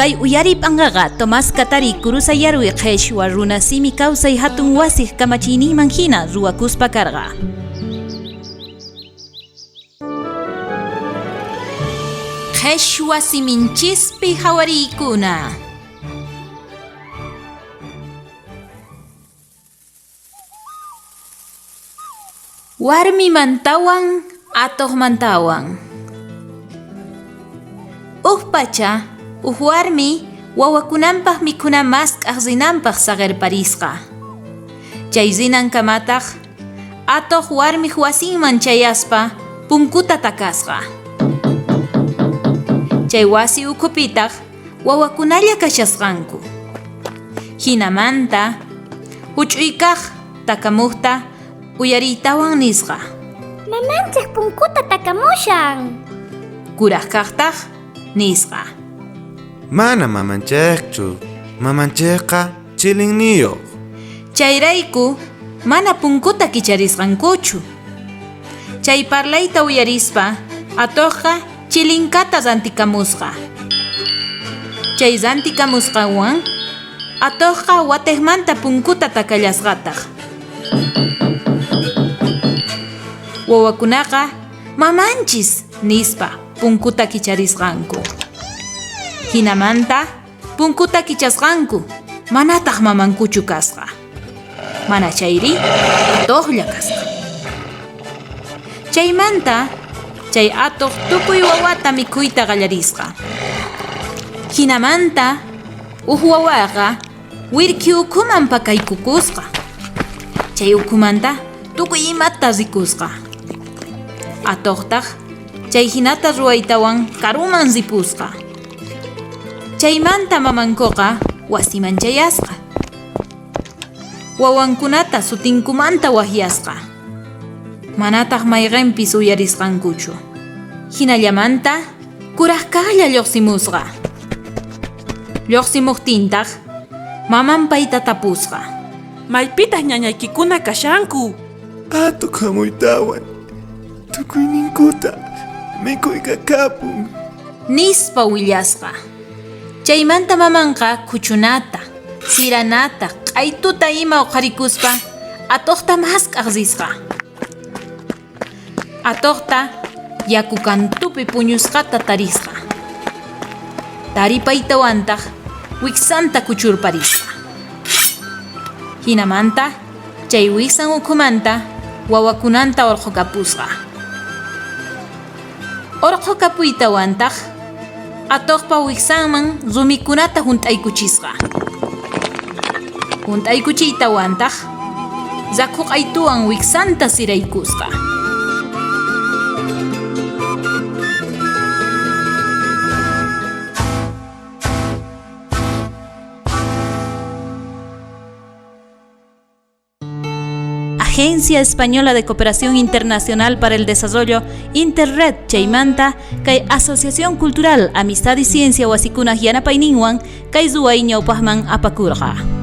Kay uyariy p'anqaqa Tomás Katari Kurusayarwi qheshwa runa simi kawsay hatun wasiq kamachiyninman hina ruwakuspa karqa. Qheshwa siminchispi hawariykuna. Warmimantawan atuqmantawan. Uj pacha, uj warmi wawakunanpaj mikhuna mask'aj rinanpaj saqerparisqa. Chay rinankamataj atuq warmij wasinman chayaspa punkuta takasqa. Chay wasi ukhupitaj wawakunalla kashasqanku. Jinamanta juch'uy kaj takamojta uyariytawan nisqa. Mamanchej punkuta takamushan. Kuraj kajtaj nisqa. Mana mamanchejchu, mamanchejqa chilinniyoj. Chayrayku mana punkuta kicharisqankuchu. Chay parlayta uyarispa atojqa chilinkata rantikamusqa. Chay rantikamusqanwan atojqa watejmanta punkuta takallasqataj. Wawakunaqa mamanchis nispa punkuta kicharisqanku. Jinamanta punkuta kichasqanku manataj mamankuchu kasqa. Mana chayri atojlla kasqa. Chaymanta chay atoj tukuy wawata mikhuyta qallarisqa. Jinamanta uj wawaqa wirkhi ukhuman pakaykukusqa. Chay ukhumanta tukuy imata rikusqa. Atojtaj chay jinata ruwaytawan karuman ripusqa. Chaymanta mamankoqa wasiman chayasqa. Wawankunata sutinkumanta wajyasqa. Manataj mayqenpis uyarisqankuchu. Jinallamanta kuraj kajlla llojsimusqa. Llojsimojtintaj maman payta tapusqa. Maypitaj ñañaykikuna kashanku? Atuq jamuytawan tukuyninkuta mikhuykakapun. Nispa willasqa. Chaymanta mamanqa khuchunata, siranata, q'aytuta ima uqharikuspa atuqta mask'aj risqa. Atuqta yaku kantupi puñusqata tarisqa. Taripaytawantaj wiksanta kuchurparisqa. Jinamanta chay wiksan ukhumanta wawakunanta orqhokapusqa. Orqhokapuytawantaj atuqpa wiksanman rumikunata junt'aykuchisqa. Junt'aykuchiytawantaj rakhu q'aytuwan wiksanta siraykusqa. Agencia Española de Cooperación Internacional para el Desarrollo, Interred chaymanta, kay Asociación Cultural Amistad y Ciencia wasikunaj yanapayninwan kay ruway ñawpajman apakurqa.